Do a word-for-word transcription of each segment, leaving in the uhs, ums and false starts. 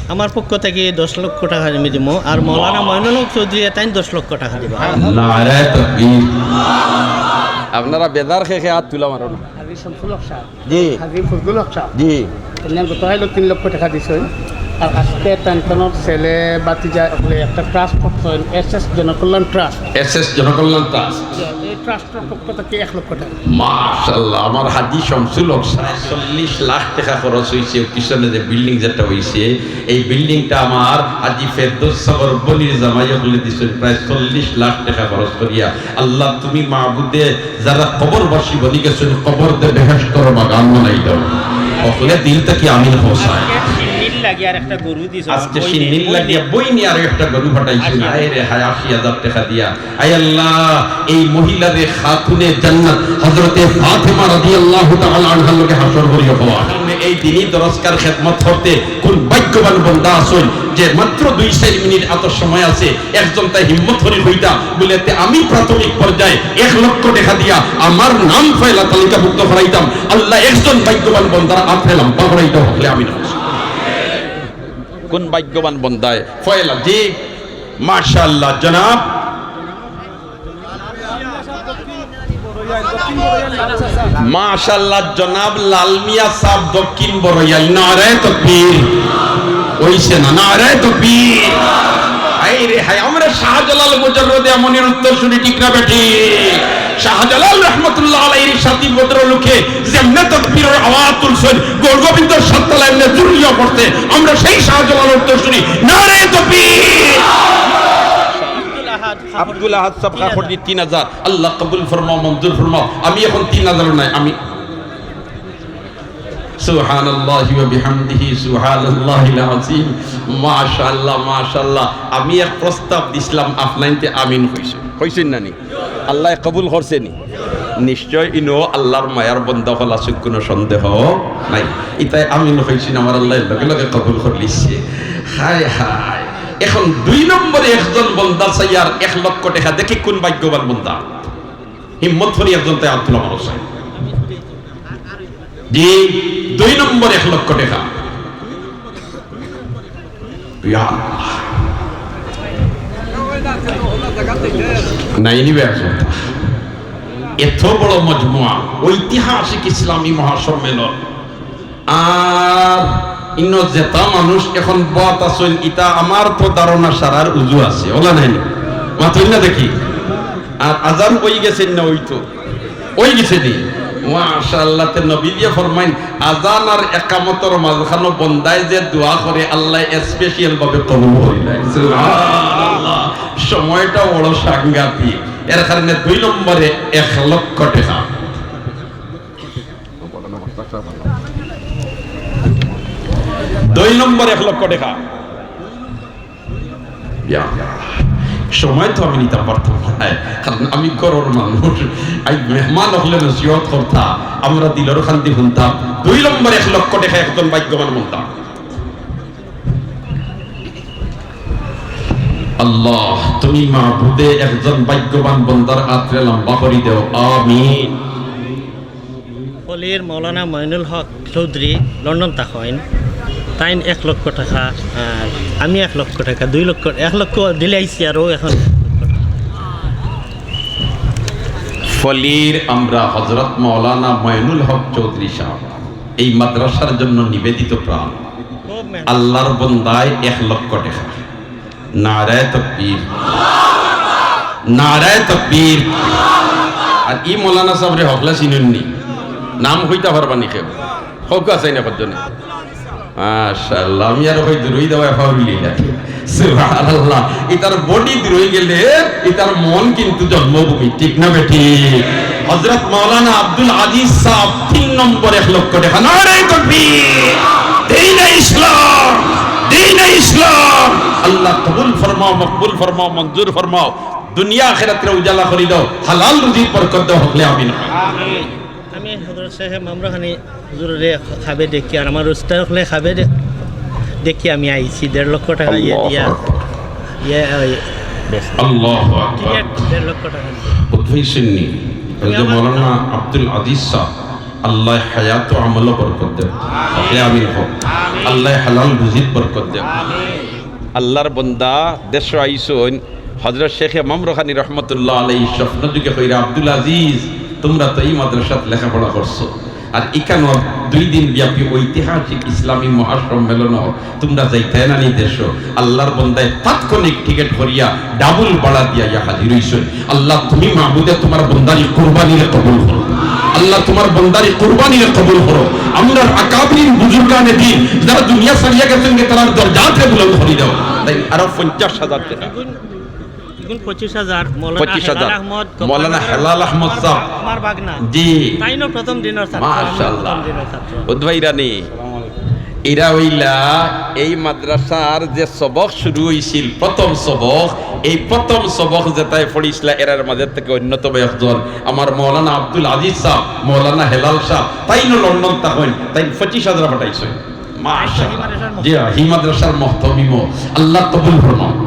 আমার পক্ষ থাকি দশ লক্ষ টাকা আমি দিমু, আর মৌলানা মইনুল হক চৌধুরী তাইন দশ লক্ষ টাকা দিবা। নারায়ে তাকবীর। আপনারা বেজার খেয়ে খেয়ে হাত তুলা মারো না। হাজী শামসুল হক সাহেব, জি। হাজী ফজলুল হক সাহেব, জি। এনে গত আইলো তিন লক্ষ টাকা দিছইন। আর আজকে তান তানোর ছেলে ভাতিজা হকলে একটা ট্রাস্ট করছইন, এসএস জনকল্যাণ ট্রাস্ট। এসএস জনকল্যাণ ট্রাস্ট। এই ট্রাস্টের পক্ষ থেকে এক লক্ষ টাকা। মাশাআল্লাহ, আমার হাজী শামসুল হক সাহেব, চল্লিশ লাখ টাকা খরচ হইছে, পিছনে যে বিল্ডিং যেটা হইছে, এই বিল্ডিংটা আমার হাজী ফেরদৌস সাবর বলির জামাই হকলে দিছইন, প্রায় চল্লিশ লাখ টাকা খরচ করিয়া। আল্লাহ, তুমি মাবুদে যারা কবরবাসী বনি গেছইন, কবর দে বেহেশতর বাগান বানাই দাও। হকলে দিল থাকি আমিন কও চাই। শিন্নির লাগি আর একটা গরু দিছো। আজকে শিন্নির লাগিয়া বই নিয়া আরো একটা গরু পাঠাইছইন। আশি হাজার। আয় রে হায়, আশি হাজার টাকা দিয়া। আয় আল্লাহ, এই মহিলারে খাতুনে জান্নাত হযরতে ফাতেমা রাদিয়াল্লাহু তাআলা আনহার লগে হাশর করিও বাবা। এই দিনই দরসগার খেদমত করতে কোন ভাগ্যবান বন্দা আছইন যে মাত্র দুই চাইর মিনিট এত সময় আছে, একজন তাই হিম্মত করি কইতা, বলে, "তে আমি প্রাথমিক পর্যায়ে এক লক্ষ টাকা দিয়া আমার নাম পয়লা তালিকাভুক্ত করাইতাম।" আল্লাহ, একজন ভাগ্যবান বন্দার আত পয়লা লম্বা করাইতা, হকলে আমিন। কোন ভাগ্যবান বন্দায় পয়লা? জি, মাশাআল্লাহ, জনাব। মাশাআল্লাহ, জনাব লাল মিয়া সাহেব, দক্ষিণ বড়ইয়াল। নারায়ে তাকবীর। হইছে না? নারায়ে তাকবীর। হায় রে হায়, আমরা শাহজালাল মুজাররদে আমনির উত্তরসূরি, ঠিক না বেঠিক? শাহজালাল রহমতুল্লাহ আলাইহির সাথী ভদ্রলোকে যেমনে তাকবীরের আওয়াজ তুলছইন, গৌরগোবিন্দর সাততলা এমনে জুড়িয়া পড়ছে। আমরা সেই শাহজালাল উত্তরসূরি। নারায়ে তাকবীর। আব্দুল আহাদ সাহেব, খা খরচি তিন হাজার। আল্লাহ কবুল ফরমাও, মঞ্জুর ফরমাও। আমি এখন তিন হাজারও নাই, আমি সুবহানাল্লাহি ওয়া বিহামদিহি, সুবহানাল্লাহিল আযীম। মাশাআল্লাহ, মাশাআল্লাহ। আমি এক প্রস্তাব দিছলাম, আপনাইনতে আমিন কইছইন। কইছইন না নি? আল্লায় কবুল করছে নি? নিশ্চয় ইনো আল্লাহর মায়ার বন্দা অকল আছইন, কুনু সন্দেহ নাই। ইতায় আমিন কইছইন, আমার আল্লায় লগে লগে কবুল করিলিছে। হায় হায়। এখন দুই নম্বরে একজন বন্দা চাইয়ার এক লক্ষ টাকা, দেখি কোন ভাগ্যবান বন্দা। হিম্মত করি একজন তাই আব্দুল আমার হোসেন। জি, দুই নম্বর এক লক্ষ টাকা। ইয়া আল্লাহ। নাই নিবে একজন। এত বড় মজমুয়া, ঐতিহাসিক ইসলামী মহাসম্মেলন। আর ইনো যেতা মানুষ এখন বওয়াত আছইন, ইতা আমার তো ধারণা সারার উজু আছে, অলা নায় নি? মাতইন না দেখি। আর আজান অই গেছে না? অই তো। অই গেছে নি? মাশাআল্লাহ, তে নবীজিয়ে ফরমাইন, আজান আর একামতর মাঝখানো বন্দায় যে দোয়া করে, আল্লায় special ভাবে কবুল করি নেয়। সুবহানাল্লাহ। সময়টা বড় সাংঘাতিক। এর কারণে দুই নম্বরে এক লক্ষ টাকা। দুই নম্বর এক লক্ষ টাকা। ইয়া, সময় তো আমি নিতাম পারতাম নায়, কারণ আমি ঘরর মানুষ। আইজ মেহমান অকলে নসিহত করতা, আমরা দিলর কান্দি হুনতাম। দুই নম্বর এক লক্ষ টাকা একজন ভাগ্যবান বন্দা। আল্লাহ, তুমি মাবুদে একজন ভাগ্যবান বন্দার আতরে লম্বা করি দেও। আমিন। ফলির মৌলানা মইনুল হক চৌধুরী লন্ডন থাকইন, তাইন এক লক্ষ টাকা, আর আমি এক লক্ষ টাকা, দুই লক্ষ, এক লক্ষ দিলে আইছি আরো এখন। ফলির আমরা হযরত মৌলানা মইনুল হক চৌধুরী সাহেব, এই মাদ্রাসার জন্য নিবেদিত প্রাণ, খুব মেহনত। আল্লাহর বন্দায় এক লক্ষ টাকা। নারায়ে তাকবীর, নারায়ে তাকবীর। আর ই মৌলানা সাহেবরে হকলে চিনইন নি? নাম কইতা পারবা নি কেউ? হক আছে না কতজনে? মাশাআল্লাহ, আমি আর কই দূরই দেওয়া পাউলি না। সুবহানাল্লাহ, ইতার body দূরই গেলে ইতার মন কিন্তু জন্মভূমি, ঠিক না বেঠিক? হযরত মাওলানা আব্দুল আজিজ সাহেব তিন নম্বর এক লক্ষ টাকা। নারায়ে তাকবীর, দ্বীনে ইসলাম, দ্বীনে ইসলাম। আল্লাহ কবুল ফরমাও, মকবুল ফরমাও, মঞ্জুর ফরমাও, দুনিয়া আখিরাতরে উজালা করি দাও, হালাল রুজির বরকত দাও, হকলে আমিন। আমি হযরত শাইখে মামরুহানি হুজুররে খাবে দেখি, আর আমার উস্তাদ হকলে খাবে দে-, দেখি আমি আইছি, দেড় লক্ষ টাকা ইয়ে আল্লাহু দিয়া, আকবার। ইয়ে, ওই, আল্লাহু আকবার। টিকিট দেড় লক্ষ টাকা দিয়ে। বুঝছইন নি? ওই যে আমি আমার মাওলানা আব্দুল আজিজ সাহেব, আল্লায় হায়াত ও আমলো বরকত দেউক। সকলে আমিন কউক। আল্লায় হালাল রুজিত বরকত দেউক। আল্লার বন্দা দেশো আইছইন, হযরত শেখ ইমাম রুহানী রহমতুল্লাহ আলাইহি স্বপ্ন যুগে কইরা, "আব্দুল আজিজ, তুমরা তো ই মাদ্রাসাত লেখাপড়া করছো, আর ইখানো দুই দিন ব্যাপী ঐতিহাসিক ইসলামী মহাসম্মেলন তুমরা যাইতায় না নি দেশো?" আল্লার বন্দায় তাৎক্ষণিক টিকিট করিয়া ডাবল ভাড়া দিয়া ইয়া হাজির অইছইন। আল্লাহ, তুমি মাবুদে তুমার বন্দার ই কুরবানিরে কবুল করো। আল্লাহ, তুমার বন্দার ই কুরবানিরে কবুল করো। আমরার আকাবিরিন বুজুর্গানে দ্বীন যারা দুনিয়া ছাড়িয়া গেছইন গি, তারার দরজাতরে বুলন্দ করি দেও। তাইন আরো পঞ্চাশ হাজার টেকা। এখন পঁচিশ হাজার, মৌলানা পঁচিশ হাজার। হেলাল আহমদ, মৌলানা হেলাল আহমদ আমার সাহেব। আমার ভাগনা। জি। তাইনও প্রথম দিনর ছাত্র, আমিও মাশাআল্লাহ। প্রথম দিনর ছাত্র। উদ্ভাই রানী। এরা অইলা এই মাদ্রাসার যে সবক শুরু অইছিল, প্রথম সবক, এই প্রথম সবক যেতায় পড়িছলা, এরার মাঝে থাকি অন্যতম একজন আমার মৌলানা আব্দুল আজিজ সাহেব, মৌলানা হেলাল সাহেব, তাইনও লন্ডন থাকইন, তাইন পঁচিশ হাজার পাঠাইছইন। মাশাআল্লাহ। জি, হি মাদ্রাসার মুহতামিমও। আল্লাহ কবুল ফরমাও,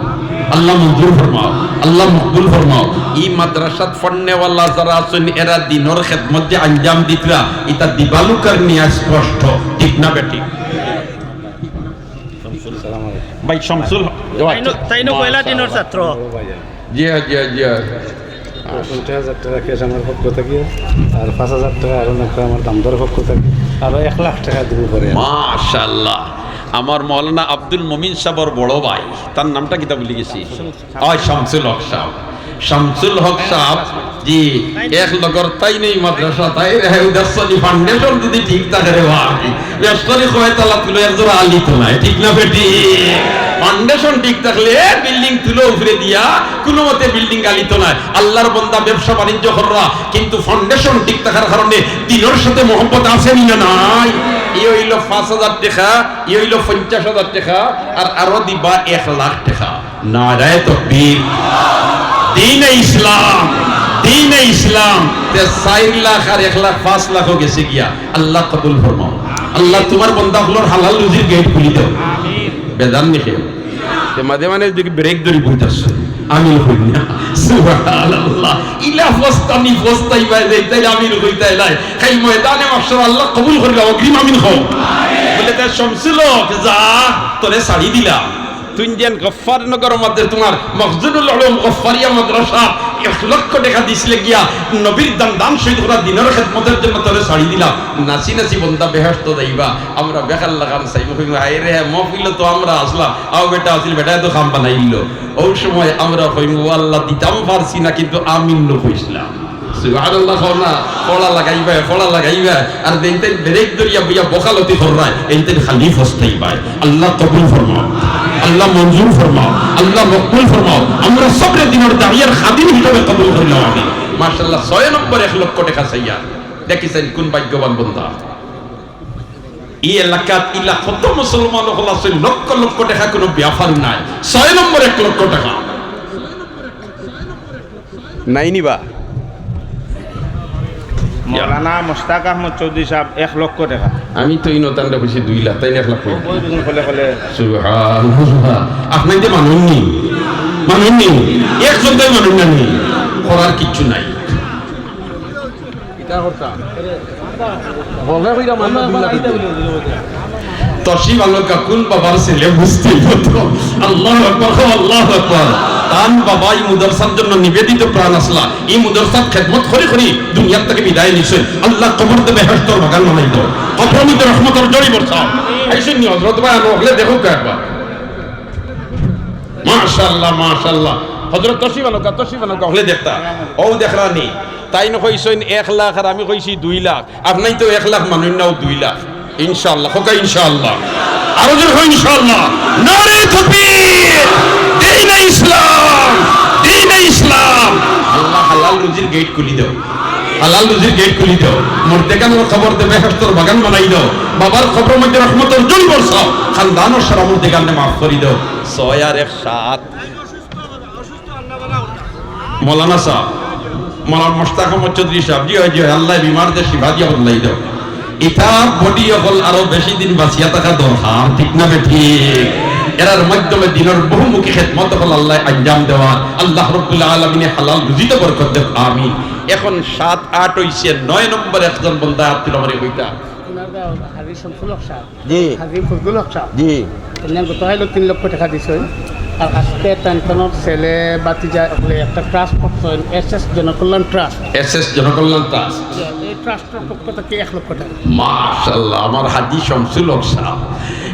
আল্লাহ মঞ্জুর ফরমাও, আল্লাহ মকবুল ফরমাও। ই মাদ্রাসাত পড়নেওয়ালা যারা আছইন, এরা দ্বীনর খেদমত যে আঞ্জাম দিতরা, ইতা দিবালুকার নিয়া স্পষ্ট, ঠিক না বেঠিক? ভাই শামসুল হক। তাইনও, তাইনও পয়লা দিনর ছাত্র। জি, জি, জি। পঞ্চাশ হাজার টেকা ক্যাশ আমার পক্ষ থাকি, আর পাঁচ হাজার টেকা আরো নাকরা আমার দামদার পক্ষ থাকি, আরো এক লাখ টেকা দিমু পরে। মাশাআল্লাহ। আমার মৌলানা আব্দুল মুমিন সাহেবর বড় ভাই, তার নামটা কিতা ভুলি গেছি? ওই শামসুল হক সাহেব। শামসুল হক সাহেব, জি, এক লগর তাইন ই মাদ্রাসা, তাইন রে, উদাসনি ফাউন্ডেশন যদি ঠিক থাকে রে ভাই, বেশ করি কয় তালা তুলো, এক জোড়া আলিতো নায়, ঠিক না বেঠিক? ফাউন্ডেশন ঠিক থাকলে বিল্ডিং তুলো উপরে দিয়া, কুনুমতে বিল্ডিং আলিতো নায়। আল্লার বন্দা ব্যবসা বাণিজ্য কররা, কিন্তু ফাউন্ডেশন ঠিক থাকার কারণে দ্বীনর সাথে মহব্বত আছে নি না নাই? ই অইলো পাঁচ হাজার টেকা, ই অইলো পঞ্চাশ হাজার টেকা, আর আরো দিবা এক লাখ টেকা। নারায়ে তাকবীর। দ্বীনে ইসলাম, দ্বীনে ইসলাম। তে চাইর লাখ আর এক লাখ, পাঁচ লাখও গেছে গিয়া। আল্লাহ কবুল ফরমাও। আল্লাহ তুমার বন্দা অকলর হালাল রুজির গেট খুলি দেও। বেজান নি কেউ। তে মাঝে মাঝে যদি ব্রেক ধরি বইতাছ, আমিন কই না। সুবহানাল্লাহ। ইলা ফস্তানি ফস্তাই ভাই, তাইলে আমিন কইতায় নায়। খালি ময়দানে মাহশর আল্লাহ কবুল করিলা, অগ্রিম আমিন কও। বলে, "তে শামসুল হক, যা, তোরে ছাড়ি দিলাম।" তুইন যেন গফফারনগরর মধ্যে তুমার মখজুলুল উলুম গফফারিয়া মাদ্রাসা এক লক্ষ টেকা দিছলে গিয়া নবীর দান, দান শহীদ করা দ্বীনর খেদমতর জন্য তোরে ছাড়ি দিলাম। নাচি নাচি বন্দা বেহেশত যাইবা। আমরা বেকার লাখান চাইমু, কইমু, "হায় রে, মহফিলো তো আমরা আছলাম, আও বেটা আছিল, বেটায় তো কাম বানাইলো।" অউ সময় আমরা কইমু, "ও আল্লাহ, দিতাম পারছি না, কিন্তু আমিন নু কইছলাম।" সুবহানাল্লাহ কও না, ফড়া লাগাইবা, ফড়া লাগাইবা। আর যেইন তাইন ব্রেক ধরিয়া বইয়া বকালতি কররায়, এইন তাইন খালি ফস্তাইবায়। আল্লাহ কবুল ফরমাও, আল্লাহ মঞ্জুর ফরমাও, আল্লাহ মকবুল ফরমাও। আমরা সবরে দ্বীনর দাঁড়িয়ার খাদিম হিসাবে কবুল করিলাও আমি। মাশাআল্লাহ, ছয় নম্বর এক লক্ষ টেকা চাইয়া। দেখিছইন কোন ভাগ্যবান বন্দা। ই এলাকাত ইলা কত মুসলমান অকল আছে, লক্ষ লক্ষ টেকা কুনু ব্যাপার নায়। ছয় নম্বর এক লক্ষ টেকা। নাই নিবা? মৌলানা মোস্তাক আহমদ চৌধুরী সাহেব এক লক্ষ টেকা। আমি তো ইনো তানরে কইছি দুই লাখ, তাইন এক লাখ কইলা। ওই দুজন খোলে খোলে। সুবহানাল্লাহ। আপনাইন তে মানুষ নি? মানুষ নি? একজন তাই মানুষ না নি? করার কিচ্ছু নাই। ইটা করতা। বলে কইরা মান্না দুই লাখ। তশরিফ আনউক্কা, কুন বাবার ছেলে বুঝতে হতো। আল্লাহু আকবার, আল্লাহু আকবার। তান বাবা ই মুদারসার জন্য নিবেদিত প্রাণ আছলা। ই মুদারসাত খেদমত করি করি দুনিয়ার থাকি বিদায় নিছইন। আল্লাহ কবররে বেহেশতর বাগান বানাই দেও। কবরর মধ্যে রহমতর ঝড়ি বর্ষাও। আইছইন নি হযরত ভাই, আনো অকলে দেখউক্কা একবার। মাশাআল্লাহ, মাশাআল্লাহ। হযরত তশরিফ আনউক্কা, তশরিফ আনউক্কা, অকলে দেখতা। অউ দেখরা নি। তাইন কইছইন এক লাখ আর আমি কইছি দুই লাখ। আপনাইন তো এক লাখ মানুষ না, অউ দুই লাখ। ইনশাআল্লাহ, কউক্কা ইনশাআল্লাহ। আরো জোরে কউক্কা ইনশাআল্লাহ। নারে তাকবীর, দ্বীনে ইসলাম, দ্বীনে ইসলাম। আল্লাহ হালাল রুজির গেট খুলি দেও, হালাল রুজির গেট খুলি দেও। মুর্দেগানর কবররে বেহেশতর বাগান বানাই দেও। বাবার কবরর মধ্যে রহমতর ঝড়ি বর্ষাও। খানদানর সারা মুর্দেগানরে মাফ করি দেও। ছয় আর এক সাত। মৌলানা সাহেব, মৌলানা মোস্তাক আহমদ চৌধুরী সাহেব, জি অয়, জি অয়, আল্লায় বিমাররে শিফা দিয়া বদলাই দেও। ইতা বডি অকল আরো বেশি দিন বাঁচিয়া থাকা দরকার, ঠিক না বেঠিক? এরার মাধ্যমে দ্বীনর বহুমুখী খেদমত অকল আল্লায় আঞ্জাম দেওয়ার, আল্লাহ রাব্বুল আলামিনে হালাল রুজিত বরকত দেউক, আমিন। এখন সাত আট অইছে, নয় নম্বর একজন বন্দায় আত তুলা মারি কইতা। ওনার গাঁও হাজী শামসুল হক সাহেব। জি। হাজী ফজলুল হক সাহেব। জি। এনে গত হাইলো তিন লক্ষ টেকা দিছইন। আর আজকে তান তানর ছেলে ভাতিজা অকলে একটা ট্রাস্ট করছইন, এসএস জনকল্যাণ ট্রাস্ট। এসএস জনকল্যাণ ট্রাস্ট। জি, এই ট্রাস্টর পক্ষ থাকি এক লক্ষ টেকা। মাশাআল্লাহ, আমার হাজী শামসুল হক সাহেব,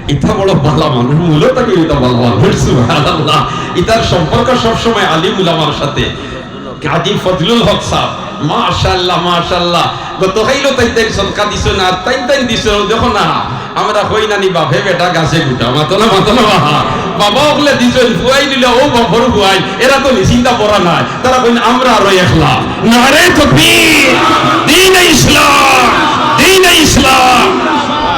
ইতা বড় ভালা মানুষ, মূলত কি ইতা ভালা মানুষ, সুবহানাল্লাহ। ইতার সম্পর্ক সবসময় আলিম উলামার সাথে। কাজী ফজলুল হক সাহেব, মাশাআল্লাহ, মাশাআল্লাহ। গত কাইলও তাইন তাইন সদকা দিছইন, আর তাইন তাইন দিছইন, দেখো না, আমরা কই না নি বাপে বেটা গাছে গুটা, মাতো না, মাতো না বাবা। বাবা অকলে দিছইন, ফুয়াইন অইলা অউ বাপর ফুয়াইন, এরা তো নিশ্চিন্তা পড়া নায়, তারা কইন আমরা আরো এক লাখ। নারে তকবীর, দ্বীনে ইসলাম, দ্বীনে ইসলাম।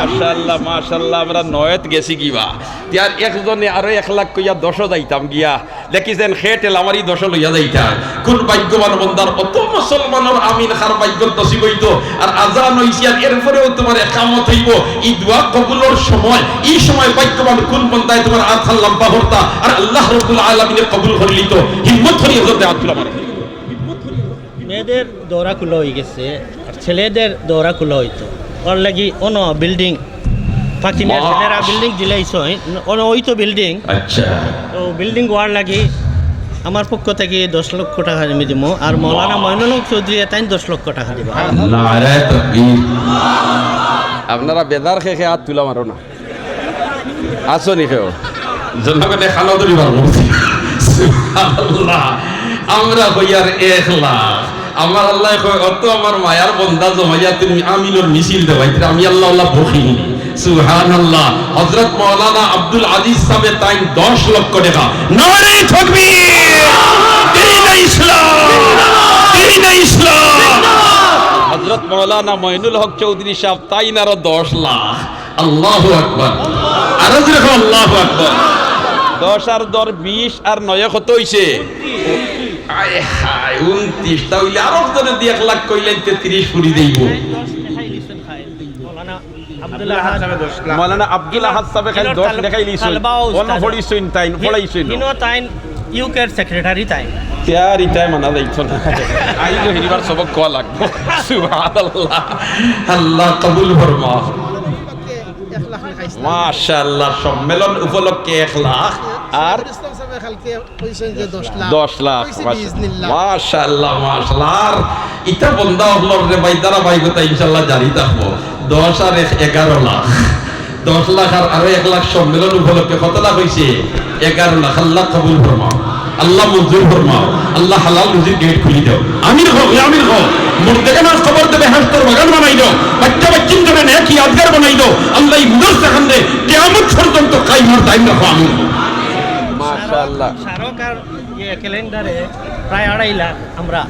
মাশাআল্লাহ, মাশাআল্লাহ, আমরা নয়ত গেছি কিবা। তে আর একজনে আরো এক লাখ কইয়া দশও যাইতাম গিয়া। দেখি যেন খে ঠেলা মারি দশও লইয়া যাইতা। কোন ভাগ্যবান বন্দার অত মুসলমানর আমিন খার ভাগ্যত নসিব অইতো। আর আজান অইছে আর এরপরেও তুমার একামত অইবো। ই দোয়া কবুলর সময়, ই সময় ভাগ্যবান কোন বন্দায় তুমার আতখান লাম্বা করতা আর আল্লাহ রাব্বুল আলামিনে কবুল করিলিতো। হিম্মত করি হজরতে আত তুলা মারো। মেয়েদের দৌরা খোলা হয়ে গেছে, আর ছেলেদের দৌরা খোলা হইতো। ওর লাগি অনো বিল্ডিং, ফাতিমার ছেলেরা বিল্ডিং দিলাইছইন, অনো ওই তো বিল্ডিং। আচ্ছা। তো বিল্ডিং ওয়ার লাগি আমার পক্ষ থাকি দশ লক্ষ টেকা আমি দিমু, আর মৌলানা মইনুল হক চৌধুরী তাইন দশ লক্ষ টেকা দিবা। নারায়ে তাকবীর। আপনারা বেজার খেয়ে খেয়ে আত তুলা মারো না। আছো নি কেউ? জনগণে খালো তুলি বার করছি। সুবহানাল্লাহ। আমরা কইয়ার এক লাখ। আমার আল্লায় কয়, "অত আমার মায়ার বন্দা জমাইয়া তুমি আমিনর মিছিল দেওয়াইতে, আমি আল্লাহ আল্লাহ বকিনি।" সুবহানাল্লাহ। হযরত মাওলানা আব্দুল আজিজ সাহেব তাইন দশ লক্ষ টেকা। নারে তাকবীর! দ্বীনে ইসলাম! দ্বীনে ইসলাম! হযরত মাওলানা মইনুল হক চৌধুরী সাহেব তাইন আরো দশ লাখ। আল্লাহু আকবার। আরো জোরে কও, আল্লাহু আকবার। দশ আর দশ বিশ আর নয় কত অইছে? আয় হায়, ঊনত্রিশ। তা অইলে আরো যদি এক লাখ কইলে তেত্রিশ ফুরি দেইব। মৌলানা আব্দুল আহাদ সাহেব খালি দশ লেখাই লিছইন। অনো পড়িছইন তাইন, পড়াইছইন। ইনো তাইন ইউকের সেক্রেটারি তাইন। তে আর ইতায় মানা যাইতো না। আইজও হিরিবার সবক কওয়া লাগবো। সুবহানাল্লাহ। আল্লাহ কবুল ফরমাও। মাশাআল্লাহ, সম্মেলন উপলক্ষে এক লাখ আর ইসলাম সাহেব কালকে কইছেন যে দশ লাখ। দশ লাখ, কইছি মাশা-, বিইজনিল্লাহ। মাশাআল্লাহ, মাশাআল্লাহ। আর ইতা বন্দা অকলর রে ভাই, ধারাবাহিকতা ইনশাআল্লাহ জারি থাকবো। দশ আর এক, এগারো লাখ। দশ লাখ আর আরো এক লাখ সম্মেলন উপলক্ষে কত লাখ অইছে? এগারো লাখ। আল্লাহ কবুল ফরমাও, আল্লাহ মঞ্জুর ফরমাও, আল্লাহ হালাল রুজির গেট খুলি দাও। আমিন কও, আমিন কও। মুর্দেগান আজ কবর দেবে হাসতর বাগান বানাই দাও। বাচ্চা বাচ্চিন ধরে নেক ইয়াদগার বানাই দাও। আল্লাহ ই মুদরসা খানরে কিয়ামত পর্যন্ত কায়েম আর দায়েম রাখো। আমিন। মাশাআল্লাহ। স্মারক আর ইয়ে ক্যালেন্ডারে প্রায় আড়াই লাখ আমরা।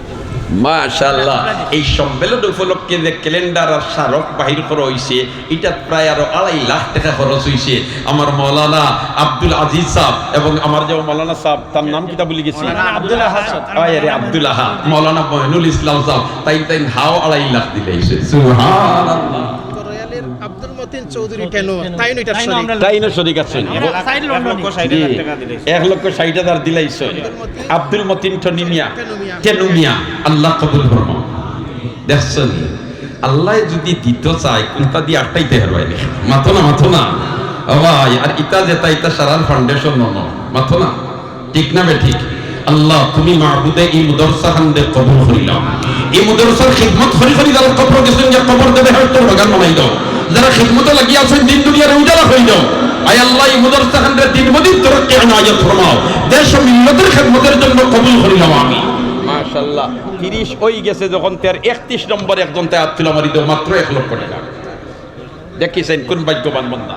মাশাআল্লাহ। এই সম্মেলন উপলক্ষে যে ক্যালেন্ডার আর স্মারক বাহির করা অইছে, ইটা প্রায় আরো আড়াই লাখ টেকা খরচ অইছে। আমার মাওলানা আব্দুল আজিজ সাহেব এবং আমার যে মাওলানা সাহেব, তার নাম কিতা ভুলি গেছি? মাওলানা আব্দুল আহাদ সাহেব। আয় রে আব্দুল আহাদ, মাওলানা মইনুল ইসলাম সাহেব, তাইন তাইন হাও আড়াই লাখ দিলাইছে। সুবহানাল্লাহ। আব্দুল মতিন চৌধুরী টেনো, তাইনও ইটার শরিক। তাইনও শরিক আছইন। আমরা সাইড লন্ডনি। জি, এক লক্ষ ষাইট হাজার দিলাইছইন। আব্দুল মতিন টনি মিয়া, টেনু মিয়া। টেনু মিয়া, আল্লাহ কবুল ফরমাও। দেখছনি? আল্লায় যুদি দিতো চায়, কুনটা দি আটকাইতে পারবায় নি। মাতো না, মাতো না। ও ভাই, আর ইতা যেটা, ইতা সারার ফাউন্ডেশন নন। মাতো না। ঠিক না বেঠিক? আল্লাহ, তুমি মাবুদে ই মুদরসা খানরে কবুল করিলাও। ই মুদরসার খিদমত করি করি যারা কবর গেছইন, যে কবররে বেহেশতর বাগান বানাই দাও। যারা খিদমতো লাগি আছইন, দিন দুনিয়ারে উজালা করি দাও। আয় আল্লাহ, ই মুদরসা খানরে দিন মজিদ তরক্কি এনায়েত ফরমাও। দেশ ও মিল্লতর খিদমতর জন্য কবুল করিলাও আমি। মাশাআল্লাহ, তিরিশ অই গেছে যখন, তে আর একত্রিশ নম্বর একজন তে আত তুলা মারি দেও, মাত্র এক লক্ষ টেকা। দেখিছেন কোন ভাগ্যবান বন্দা।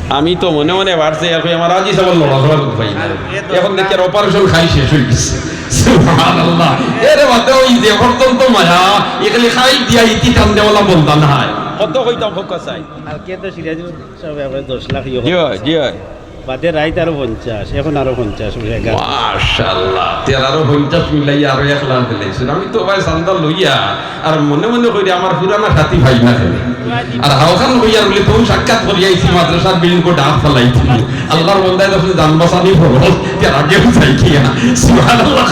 আমি তো মনে মনে ভাবছি, এখন আমার আজি সাবল লড়াচড়া করতে পারি না। এখন দেখি আর অপারেশন খাই শেষ অই গেছে। সুবহানাল্লাহ। এরে বাদে ওই যে পর্যন্ত মায়া, এখানে খাই দিয়া ইতি টান দেওয়ালা বন্দা নাই। কত কইতাম হোক চাই। কালকে তো সিরাজুল সাহেব এবার দশ লাখ ইয়ে জি হয়, জি হয়। বাদে রাইত আরো পঞ্চাশ, এখন আরো পঞ্চাশ, এগারো। মাশাআল্লাহ, তে আরো পঞ্চাশ মিলাইয়া আরো এক লাখ দিলাইছইন। আমি তো ভাই চান্দা লইয়া আর মনে মনে করি আমার পুরানা সাথী ভাই না খেলে। আর হাওখান কইয়ার বলে তো সাক্ষাৎ করিয়া আইছি মাদ্রাসার বিল্ডিং কো ডাক ফালাই দিমু। আল্লাহর বন্দায় যখন জান বাঁচানি পড়ো, তার আগেও যাই গিয়া। সুবহানাল্লাহ।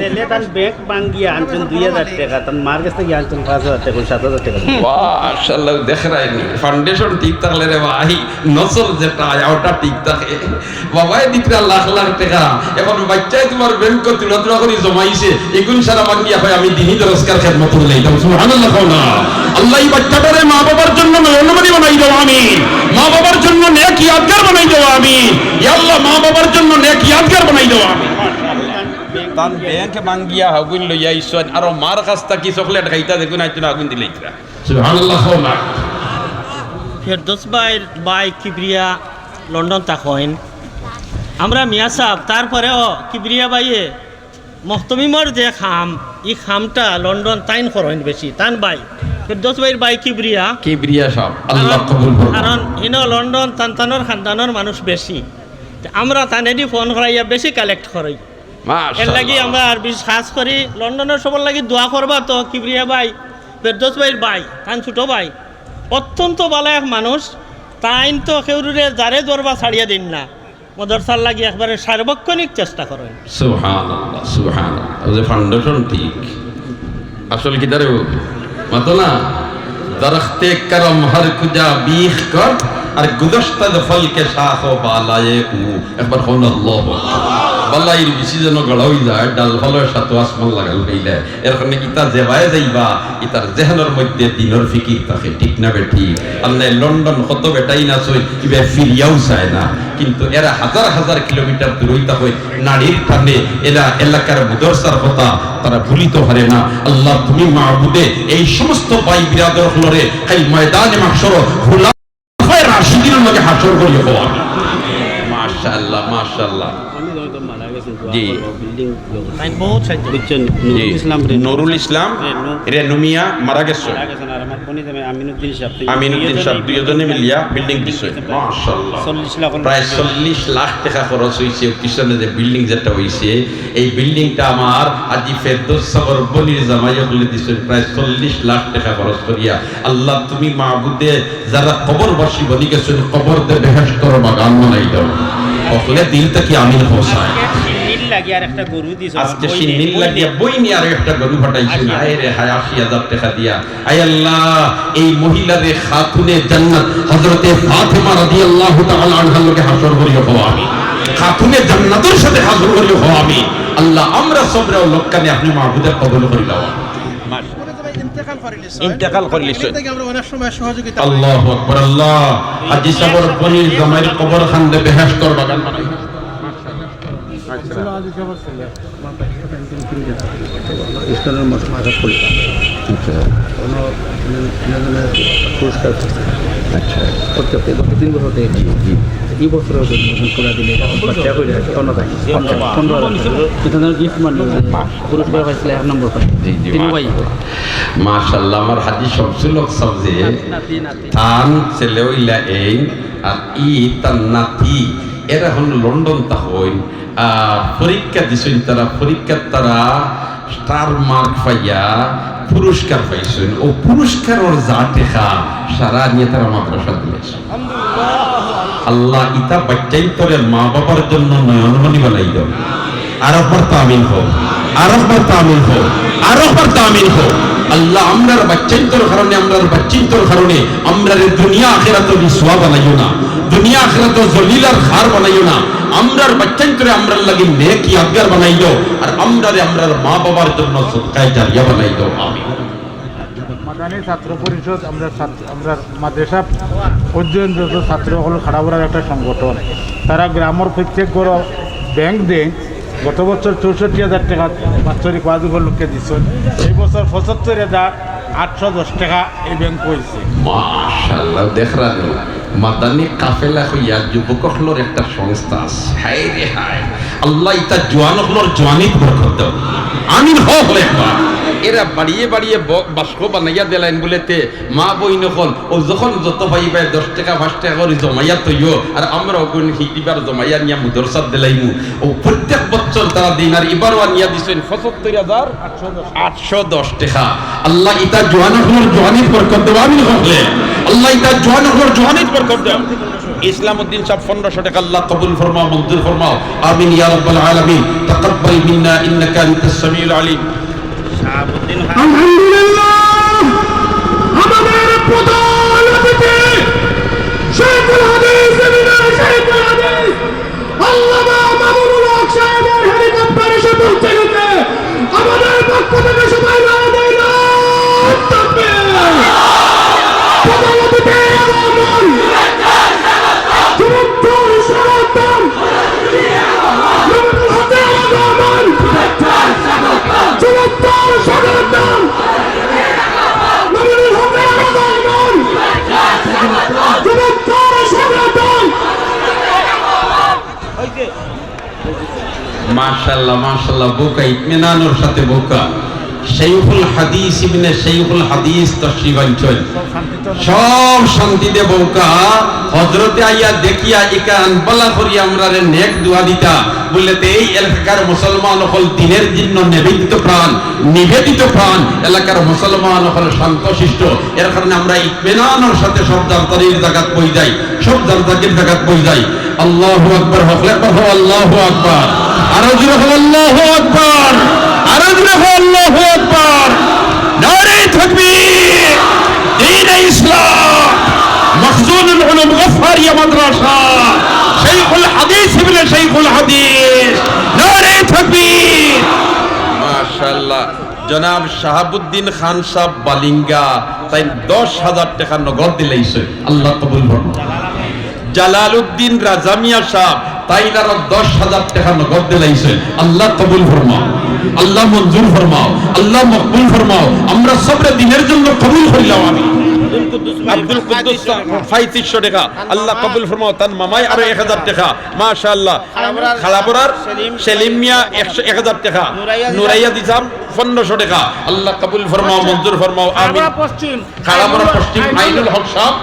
ছেলে তান ব্যাংক ভাঙ্গিয়া আনছইন দুই হাজার টেকা, তান মার গেছ থাকি আনছইন পাঁচ হাজার টেকা, সাত হাজার টেকা। মাশাআল্লাহ, দেখরায়নি। ফাউন্ডেশন ঠিক থাকলে রে ভাই, নসল যেটা, ওটা ঠিক থাকে। বাবায় দিতরা লাখ লাখ টেকা, এখন বাচ্চায় তুমার ব্যাংকো তুলা তুলা করি জমাইছে, ইগুন সারা ভাঙ্গিয়া কয়, "আমি দিনি দরসগার খেদমত করি লাইতাম।" সুবহানাল্লাহ কও না। আল্লাহ, এই বাচ্চাটারে মা বাবার জন্য নয়নমণি বানাই দাও, আমিন। মা বাবার জন্য নেক ইয়াদগার বানাই দাও, আমিন। ইয়া আল্লাহ, মা বাবার জন্য নেক ইয়াদগার বানাই দাও, আমিন। তান ব্যাংক ভাঙ্গিয়া হাগুন লইয়া আইছইন, আরো মার কাছ থাকি চকলেট খাইতা দেখুন, আইতো না হাগুন দিলাইতরা। সুবহানাল্লাহ কও না। ফেরদৌস ভাইর ভাই কিবরিয়া লন্ডন থাকইন। আমরা মিয়া সাব, তারপরেও কিবরিয়া ভাইয়ে মখতমিমর যে কাম, ই কামটা লন্ডন তাইন করইন বেশি, তান ভাই। ফেরদৌস ভাইর ভাই কিবরিয়া। কিবরিয়া সাব, আল্লাহ কারণ, কবুল করুন। কারণ ইনো লন্ডন তান তানর খানদানর মানুষ বেশি। তে আমরা তানেদি ফোন করাইয়া বেশি কালেক্ট করই। মাশাআল্লাহ। এর লাগি আমরা আর বিশেষ খাস করি লন্ডনর সবর লাগি দোয়া করবা তো, কিবরিয়া ভাই, ফেরদৌস ভাইর ভাই, তান ছোট ভাই, অত্যন্ত ভালা এক মানুষ। তাইন তো কেউরুরে যারে ধরবা ছাড়িয়া দেইন না, মাদ্রাসার লাগি একবারে সার্বক্ষণিক চেষ্টা করইন। সুবহানাল্লাহ, সুবহানাল্লাহ। ওই যে ফাউন্ডেশন ঠিক। আসল কিতা রে ও? মাতো না? দরখতে করম হর কুজা বিখ কর, আর গুদশতদ ফল কে শাখ ও বালায়ে ও। একবার কও না আল্লাহু আকবার। বালাইর বিচি যেন গাড়া অই যায়, ডালপালার সাথে আসমান লাগাল অইলে। এর কারণে ইতা যেবায় যাইবা, ইতার জেহনর মধ্যে দিনর ফিকির থাকে, ঠিক না বেঠিক? আর নায় লন্ডন কত বেটাইন আছইন, ইবায় ফিরিয়াও চায় না। কিন্তু এরা হাজার হাজার কিলোমিটার দূরই থাকইন, নাড়ির টানে এরা এলাকার মুদরসার কথা তারা ভুলিতো পারে না। আল্লাহ, তুমি মাবুদে এই সমস্ত ভাই বিরাদর অকলরে কাইল ময়দানে মাহশরো খুলাফায়ে রাশিদিনর লগে হাশর করিও কও। মাশাআল্লাহ, মাশাআল্লাহ। জি। তাইন বহুত সাহায্য। বুঝছেন? জি। নুরুল ইসলাম রেনু। নুরুল ইসলাম রেনু। রেনু মিয়া মারা গেছে। মারা গেছেন। আর আমার বনি জামাই আমিনুদ্দিন সাহেব। আমিনুদ্দিন সাহেব, দুইজনে মিলিয়া বিল্ডিং দিছে। মাশাআল্লাহ। চল্লিশ লাখ। প্রায় চল্লিশ লাখ টেকা খরচ অইছে, পিছনে যে বিল্ডিং যেটা অইছে, এই বিল্ডিংটা আমার হাজী ফেরদৌস সাবর বনির জামাই অকলে দিছে, প্রায় চল্লিশ লাখ টেকা খরচ করিয়া। আল্লাহ, তুমি মাবুদে যারা কবরবাসী বনি গেছইন, কবররে বেহেশতর বাগান বানাই দাও। অকলে দিল থাকি আমিন কও চাই। আজকে শিন্নির লাগি আর একটা গরু দিছো। আজকে বইনে, শিন্নির বইনে। লাগিয়া বইনে আরো একটা গরু পাঠাইছইন। আশি হাজার। আয় রে হায়, আশি হাজার টেকা দিয়া। আয় আল্লাহ, এই মহিলারে খাতুনে জান্নাত হযরতে ফাতেমা রাদিয়াল্লাহু তাআলা আনহার লগে হাশর করিও কও আমিন। খাতুনে জান্নাতের সাথে হাশর করিও কও আমিন। আল্লাহ, আমরা সবরে ও লোকখানে আপনি মাবুদে কবুল করি লও। ইন্তেকাল করিলিছইন। আল্লাহু আকবার, আল্লাহ। হাজী সাবর বনির জামাইর কবর খানরে বেহেশতর বাগান বানাই। ইসলামের মাঝে মাঝে পড়ি। আচ্ছা। কোনো, কোনো, কোনো পুরস্কার পাইছে। আচ্ছা। প্রত্যেক গত তিন বছর থেকে। জি, জি। এই বছর হয়তো নতুন করে দিলে বাচ্চা করে অন্য থাকে। পনেরো, পনেরো হাজার টাকা। এটা ধরো গিফট মানে পুরস্কার পাইছিল এক নম্বর পাই। জি, জি, তিন ভাই। মাশাআল্লাহ। মাশাআল্লাহ, আমার হাজী শামসুল হক সাহেব যে নাতি, নাতি, নাতি। তান ছেলে অইলা এইন, আর ই তার নাতি, এরা হন লন্ডন থাকইন। আর পরীক্ষা দিছইন তারা, পরীক্ষাত তারা স্টার মার্ক পাইয়া পুরস্কার পাইছইন। ও পুরস্কারর যা টেকা, সারা নিয়া তারা মাদ্রাসা দিলাইছইন। আল্লাহ, ইতা বাচ্চাইন্তরে মা বাবার জন্য নয়নমণি বানাই দাও। আরো একবার তো আমিন কও, আরো একবার তো আমিন কও, আরো একবার তো আমিন কও। আল্লাহ, আমরার বাচ্চাইন্তর কারণে, আমরার বাচ্চাইন্তর কারণে আমরারে দুনিয়া আখিরাতো রিসওয়া বানাইও না, দুনিয়া আখিরাতো জলিল আর খার বানাইও না। আমরার বাচ্চাইন্তরে আমরার লাগি নেক ইয়াদগার বানাই দাও, আর আমরারে আমরার মা বাবার জন্য সদকায়ে জারিয়া বানাই দাও। আমিন। মাদানী ছাত্র পরিষদ, আমরা ছাত্র, আমরা মাদ্রাসা পর্যন্ত ছাত্র হল খাড়াবড়ার একটা সংগঠন। তারা গ্রামর প্রত্যেক ঘর ব্যাংক দেন। গত বছর চৌষট্টি হাজার টাকা বাৎসরিক ওয়াজ উপলক্ষে দিছইন। এই বছর পঁচাত্তর হাজার আটশো দশ টাকা এই ব্যাংক অইছে। মাশাআল্লাহ, দেখরা নি, মাদানী কাফেলা কইয়া যুবক অকলর একটা সংস্থা আছে। হায় রে হায়, আল্লাহ ইতা জোয়ান অকলর জোয়ানিত বরকত দাও। আমিন কও একবার। এরা বাড়িয়ে বাড়িয়ে ব-, বাস্ক বানাইয়া দিলাইন বুলে তে মা বইন অকল, অউ যখন যত পাইবায় দশ টেকা, পাঁচ টেকা করি জমাইয়া থইও, আর আমরা অগুন হিটিবার জমাইয়া নিয়া মুদরসাত দিলাইমু। অউ প্রত্যেক বছর তারা দিন, আর ইবারও আনিয়া দিছইন পঁচাত্তর হাজার আটশো দশ টেকা। আল্লাহ ইতা জোয়ান অকলর জোয়ানিত বরকত দেও, আমিন কইলে। আল্লাহ ইতা জোয়ান অকলর জোয়ানিত বরকত দেও। ইসলাম উদ্দিন সাব পনেরোশো টেকা, আল্লাহ কবুল ফরমাও, মঞ্জুর ফরমাও, আমিন ইয়া রাব্বাল আলামিন। তাকাব্বাল মিন্না ইন্নাকা আনতাস সামিউল আলিম। শাহাবুদ্দিন খান। আলহামদুলিল্লাহ, আমাদের প্রধান অতিথি শেখুল হাদিস ইবনে শেখুল হাদিস আল্লামা মামুনুল হক সাহেবের হেলিকপ্টার এসে পৌঁছে গেছে। আমাদের পক্ষ থেকে সবাই নারা দেই, নারায়ে তাকবীর। প্রধান অতিথির আগমন। চমৎকার স্বাগতম। মামুনুল হকের আগমন। চমৎকার স্বাগতম। মামুনুল হকের আগমন। চমৎকার স্বাগতম। মাশাআল্লাহ, মাশাআল্লাহ, বউক্কা ইতমিনানর সাথে বউক্কা। শেখুল হাদিস ইবনে শেখুল হাদিস তশরিফ আনছইন। সব শান্তিতে বউক্কা, হজরতে আইয়া দেখিয়া ইখান বালা করি আমরারে নেক দোয়া দিতা। বুলে তে এই এলাকার মুসলমান অকল দিনের জন্য নিবেদিত প্রাণ, নিবেদিত প্রাণ, এলাকার মুসলমান অকল শান্ত শিষ্ট। এর কারণে আমরা ইতমিনানর সাথে সব যার যার জাগাত বই যাই, সব যার যার জাগাত বই যাই। আল্লাহু আকবার, হকলে একবার কও, আল্লাহু আকবার। আরো জোরে কও, আল্লাহু আকবার। আরো জোরে কও, আল্লাহু আকবার। নারে তাকবীর, দ্বীনে ইসলাম, মখজুনুল উলুম গফফারিয়া মাদ্রাসা, শেখুল হাদিস ইবনে শেখুল হাদিস, নারে তাকবীর। মাশাআল্লাহ। জনাব শাহাবুদ্দিন খান সাব বালিঙ্গা, তাইন দশ হাজার টেকা নগদ দিলাইছইন, আল্লাহ কবুল ফরমাও। জালালউদ্দিন রাজা মিয়া সাব, তাইন আরো দশ হাজার টেকা নগদ দিলাইছইন, আল্লাহ কবুল ফরমাও, আল্লাহ মঞ্জুর ফরমাও, আল্লাহ মকবুল ফরমাও। আমরা সবরে দিনের জন্য কবুল করিলাও, আমিন। আব্দুল কুদ্দুস সাব, পঁয়ত্রিশশো টেকা, আল্লাহ কবুল ফরমাও। তান মামায় আরো এক হাজার টেকা, মাশাআল্লাহ। খালাবরার সেলিম মিয়া একশো, এক হাজার টেকা, নুরাইয়া দিছাম পনেরোশো টেকা, আল্লাহ কবুল ফরমাও, মঞ্জুর ফরমাও, আমিন। খালাবরা পশ্চিম আইনুল হক সাব,